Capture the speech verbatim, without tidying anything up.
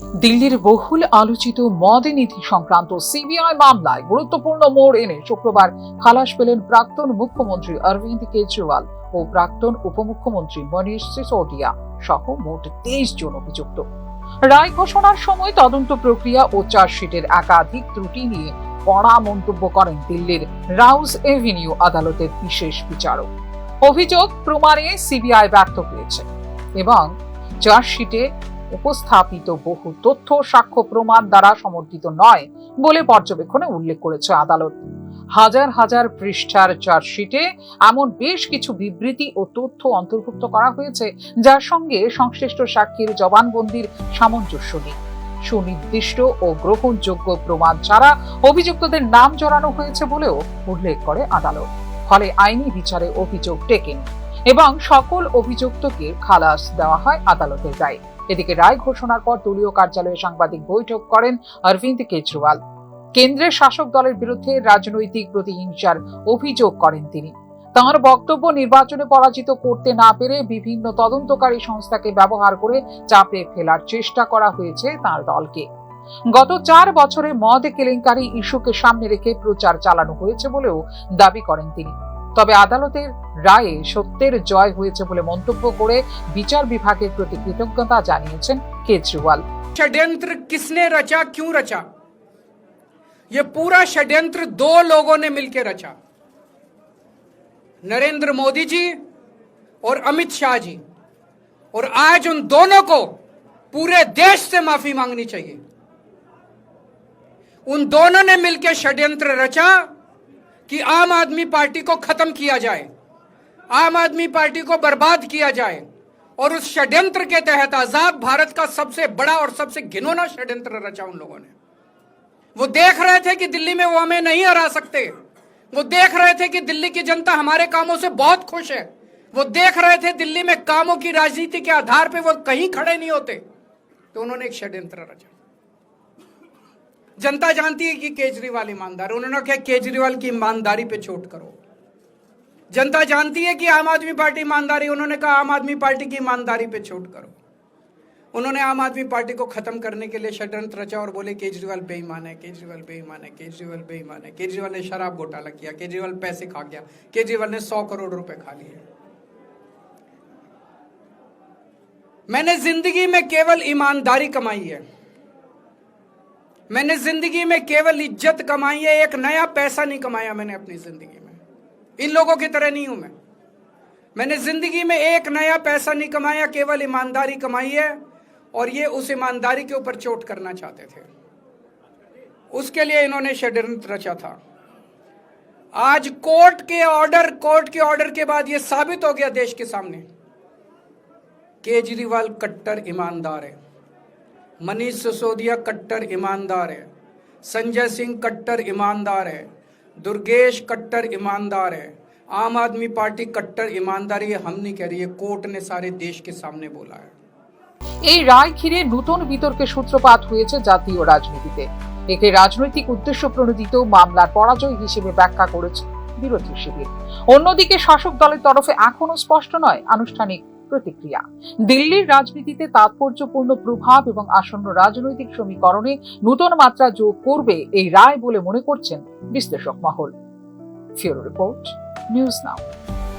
দিল্লির বহুল আলোচিত মদ নীতি সংক্রান্ত সিবিআই মামলায় গুরুত্বপূর্ণ মোড় এনে শুক্রবার খালাস পেলেন প্রাক্তন মুখ্যমন্ত্রী অরবিন্দ কেজরিওয়াল ও প্রাক্তন উপমুখ্যমন্ত্রী মনীষ সিসোদিয়া সহ মোট তেইশ জন অভিযুক্ত। রায় ঘোষণার সময় তদন্ত প্রক্রিয়া ও চার্জশিটের একাধিক ত্রুটি নিয়ে কড়া মন্তব্য করেন দিল্লির রাউস এভিনিউ আদালতের বিশেষ বিচারক। অভিযোগ প্রমাণে সিবিআই ব্যর্থ হয়েছে এবং চার্জশিটে উপস্থাপিত বহু তথ্য সাক্ষ্য প্রমাণ দ্বারা সমর্থিত নয় বলে পর্যবেক্ষণে উল্লেখ করেছে আদালত। হাজার হাজার পৃষ্ঠার চার্জশিটে এমন বেশ কিছু বিবৃতি ও তথ্য অন্তর্ভুক্ত করা হয়েছে, যার সঙ্গে সংশ্লিষ্ট সাক্ষীর জবানবন্দির সামঞ্জস্য নেই। সুনির্দিষ্ট ও গ্রহণযোগ্য প্রমাণ ছাড়া অভিযুক্তদের নাম জড়ানো হয়েছে বলেও উল্লেখ করে আদালত। ফলে আইনি বিচারে অভিযোগ টেকেনি এবং সকল অভিযুক্তকে খালাস দেওয়া হয় আদালতের রায়ে। এদিকে রায় ঘোষণার পর দলীয় কার্যালয়ে সাংবাদিক বৈঠক করেন অরবিন্দ কেজরিওয়াল। কেন্দ্রের শাসক দলের বিরুদ্ধে রাজনৈতিক প্রতিহিংসার অভিযোগ করেন তিনি। তাঁর বক্তব্য নির্বাচনে পরাজিত করতে না পেরে বিভিন্ন তদন্তকারী সংস্থাকে ব্যবহার করে চাপে ফেলার চেষ্টা করা হয়েছে তাঁর দলকে। গত চার বছরে মদ কেলেঙ্কারি ইস্যুকে সামনে রেখে প্রচার চালানো হয়েছে বলেও দাবি করেন তিনি। তবে আদালতের রায়ে সত্যের জয় হয়েছে বলে মন্তব্য করে বিচার বিভাগের প্রতি কৃতজ্ঞতা জানিয়েছেন কেজরিওয়াল। षड्यंत्र किसने रचा, क्यों रचा? ये पूरा षड्यंत्र दो लोगों ने मिलकर रचा, नरेंद्र मोदी जी और अमित शाह जी। और आज उन दोनों को पूरे देश से माफी मांगनी चाहिए। उन दोनों ने मिलकर षड्यंत्र रचा कि आम आदमी पार्टी को खत्म किया जाए, आम आदमी पार्टी को बर्बाद किया जाए। और उस षड्यंत्र के तहत आजाद भारत का सबसे बड़ा और सबसे घिनौना षड्यंत्र रचा उन लोगों ने। वो देख रहे थे कि दिल्ली में वो हमें नहीं हरा सकते। वो देख रहे थे कि दिल्ली की जनता हमारे कामों से बहुत खुश है। वो देख रहे थे दिल्ली में कामों की राजनीति के आधार पे वो कहीं खड़े नहीं होते। तो उन्होंने एक षड्यंत्र रचा। जनता जानती है कि केजरीवाल ईमानदार, उन्होंने कहा केजरीवाल की ईमानदारी पे चोट करो। जनता जानती है कि आम आदमी पार्टी ईमानदारी, उन्होंने कहा आम आदमी पार्टी की ईमानदारी पे चोट करो। उन्होंने आम आदमी पार्टी को खत्म करने के लिए षड्यंत्र रचा और बोले केजरीवाल बेईमान है, केजरीवाल बेईमान है, केजरीवाल बेईमान है। केजरीवाल ने शराब घोटाला किया, केजरीवाल पैसे खा गया, केजरीवाल ने सौ करोड़ रुपए खा लिए। मैंने जिंदगी में केवल ईमानदारी कमाई है। मैंने जिंदगी में केवल इज्जत कमाई है, एक नया पैसा नहीं कमाया मैंने अपनी जिंदगी में। इन लोगों की तरह नहीं हूं मैं। मैंने जिंदगी में एक नया पैसा नहीं कमाया, केवल ईमानदारी कमाई है। और ये उस ईमानदारी के ऊपर चोट करना चाहते थे, उसके लिए इन्होंने षड्यंत्र रचा था। आज कोर्ट के ऑर्डर, कोर्ट के ऑर्डर के बाद ये साबित हो गया देश के सामने, केजरीवाल कट्टर ईमानदार है, मनीष सिसोदिया कट्टर ईमानदार है, संजय सिंह कट्टर ईमानदार है, दुर्गेश कट्टर ईमानदार है। आम आदमी पार्टी कट्टर ईमानदारी है, हम नहीं कह रही है, कोर्ट ने सारे देश के सामने बोला है। এই রায় ঘিরে নতুন বিতর্কের সূত্রপাত হয়েছে জাতীয় রাজনীতিতে। একে রাজনৈতিক উদ্দেশ্য প্রণোদিত মামলার পরাজয় হিসেবে ব্যাখ্যা করেছে বিরোধী শিবির। অন্যদিকে শাসক দলের তরফে এখনো স্পষ্ট নয় আনুষ্ঠানিক প্রতিক্রিয়া। দিল্লির রাজনীতিতে তাৎপর্যপূর্ণ প্রভাব এবং আসন্ন রাজনৈতিক সমীকরণে নতুন মাত্রা যোগ করবে এই রায় বলে মনে করছেন বিশ্লেষক মহল। ফিউরো রিপোর্ট, নিউজ নাও।